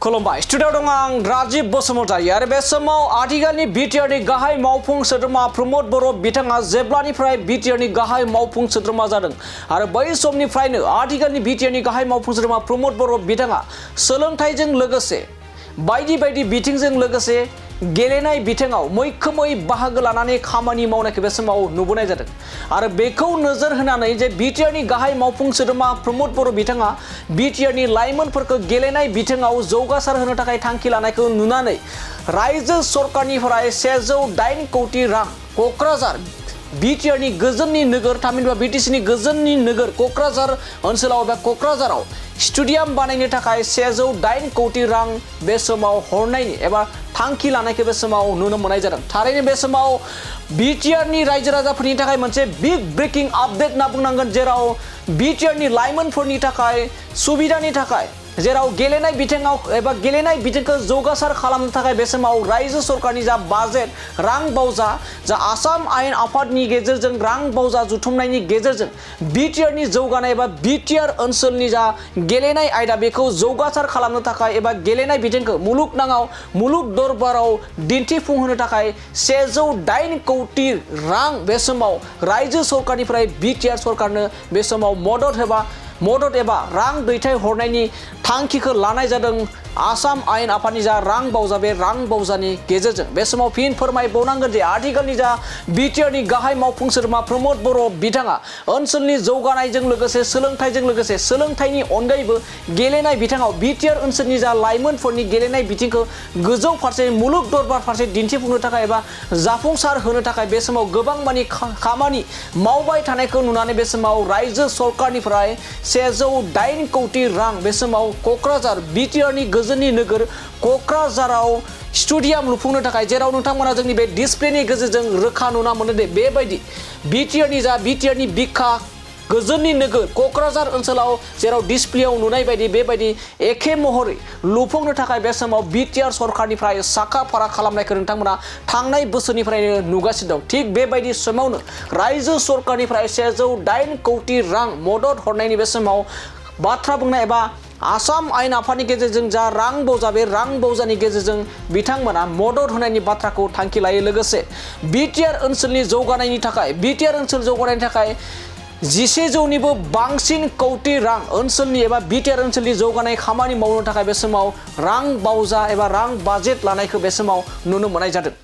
खुलुमबाय स्टुडियाव दं आं राजीव बसुमतारी आरो बे समाव आथिखालनि बिटिआरनि गाहाय मावफुं सोद्रोमा प्रमद बर' बिथाङा जेब्लानिफ्राय बिटिआरनि गाहाय मावफुं सोद्रोमा जादों आरो बै समनिफ्रायनो आथिखालनि बिटिआरनि गाहाय मावफुं सोद्रोमा प्रमद बर' बिथाङा सोलोंथाइजों लोगोसे बायदि बायदि बिथिंजों लोगोसे गेलेनाय बिथिङाव मैखोमै बाहागो लानानै खामानि मावनायखौ बे समाव नुबोनाय जादों आरो बेखौ नोजोर होनानै जे बिटिआरनि गाहाय मावफुं सोद्रोमा प्रमद बर' बिथाङा बिटिआरनि लाइमोनफोरखौ गेलेनाय बिथिङाव जौगासार होनो थाखाय थांखि लानायखौ नुनानै रायजो सरकारनिफ्राय 108 कोटी रां क'क्राझार बिटिआरनि गोजोननि नोगोर थामहिनबा बिटिसिनि गोजोननि नोगोर क'क्राझार ओनसोलाव एबा क'क्राझाराव स्टेडियाम बानायनो थाखाय 108 कोटी रां बे समाव हरनायनि एबा थांखि लानायखौ बे समाव नुनो मोननाय जादों। थारैनो बे समाव बिटिआरनि रायजो राजाफोरनि थाखाय मोनसे बिग ब्रेकिं आपडेट होनना बुंनांगोन, जेराव बिटिआरनि लाइमोनफोरनि थाखाय सुबिदानि थाखाय जेराव गेलेनाय बिथिङाव एबा गेलेनाय बिथिंखौ जौगासार खालामनो थाखाय बे समाव रायजो सरकारनि जा बाजेट रां बावजा जा आसाम आयेन आफादनि गेजेरजों रां बावजा जुथुमनायनि गेजेरजों बिटिआरनि जौगानाय एबा बिटिआर ओनसोलनि जा गेलेनाय आयदा बेखौ जौगासार खालामनो थाखाय एबा गेलेनाय बिथिंखौ मुलुगनाङाव मुलुग दरबाराव दिन्थिफुंहोनो थाखाय 108 कोटी रां बे समाव रायजो सरकारनिफ्राय बिटिआर सरकारनो बे समाव मदद एबा रां दैथाय हरनायनि थांखिखौ लानाय जादों। आसाम आयेन आफादनि जा रां बावजा बे रां बावजानि गेजेरजों बे समाव फिन फोरमायबावनांगोन जे आथिखालनि जा बिटिआरनि गाहाय मावफुं सोद्रोमा प्रमद बर' बिथाङा ओनसोलनि जौगानायजों लोगोसे सोलोंथाइजों लोगोसे सोलोंथाइनि अनगायैबो गेलेनाय बिथिङाव बिटिआर ओनसोलनि जा लाइमोनफोरनि गेलेनाय बिथिंखौ गोजौ फारसे मुलुग दरबार फारसे दिन्थिफुंनो थाखाय एबा जाफुंसार होनो थाखाय बे समाव गोबां मानि खामानि मावबाय थानायखौ नुनानै बे समाव रायजो सरकारनिफ्राय 108 कोटी रां बे समाव क'क्राझार बिटिआरनि गोजोननि नोगोर क'क्राझाराव स्टेडियाम लुफुंनो थाखाय जेराव नोंथांमोना जोंनि बे डिसप्लेनि गेजेरजों रोखा नुना मोनो दे बेबायदि बिटिआरनि बिखा गोजोननि नोगोर क'क्राझार ओनसोलाव जेराव डिसप्लेयाव नुनाय बायदि बेबायदि एखे महरै लुफुंनो थाखाय बे समाव बिटिआर सरकारनिफ्राय साखा फारा खालामनायखौ नोंथांमोना थांनाय बोसोरनिफ्रायनो नुगासिनो दं। थिग बेबायदि समावनो रायजो सरकारनिफ्राय 108 कोटी रां मदद हरनायनि बे समाव बाथ्रा बुंनाय एबा आसाम आयेन आफादनि गेजेरजों जा रां बावजा बे रां बावजानि गेजेरजों बिथांमोना मदद होनायनि बाथ्राखौ थांखि लायो। लोगोसे बिटिआर ओनसोलनि जौगानायनि थाखाय बिटिआर ओनसोल जौगानायनि थाखाय 1100निबो बांसिन कोटी रां ओनसोलनि एबा बिटिआर ओनसोलनि जौगानाय खामानि मावनो थाखाय बे समाव रां बावजा एबा रां बाजेट लानायखौ बे समाव नुनो मोननाय जादों।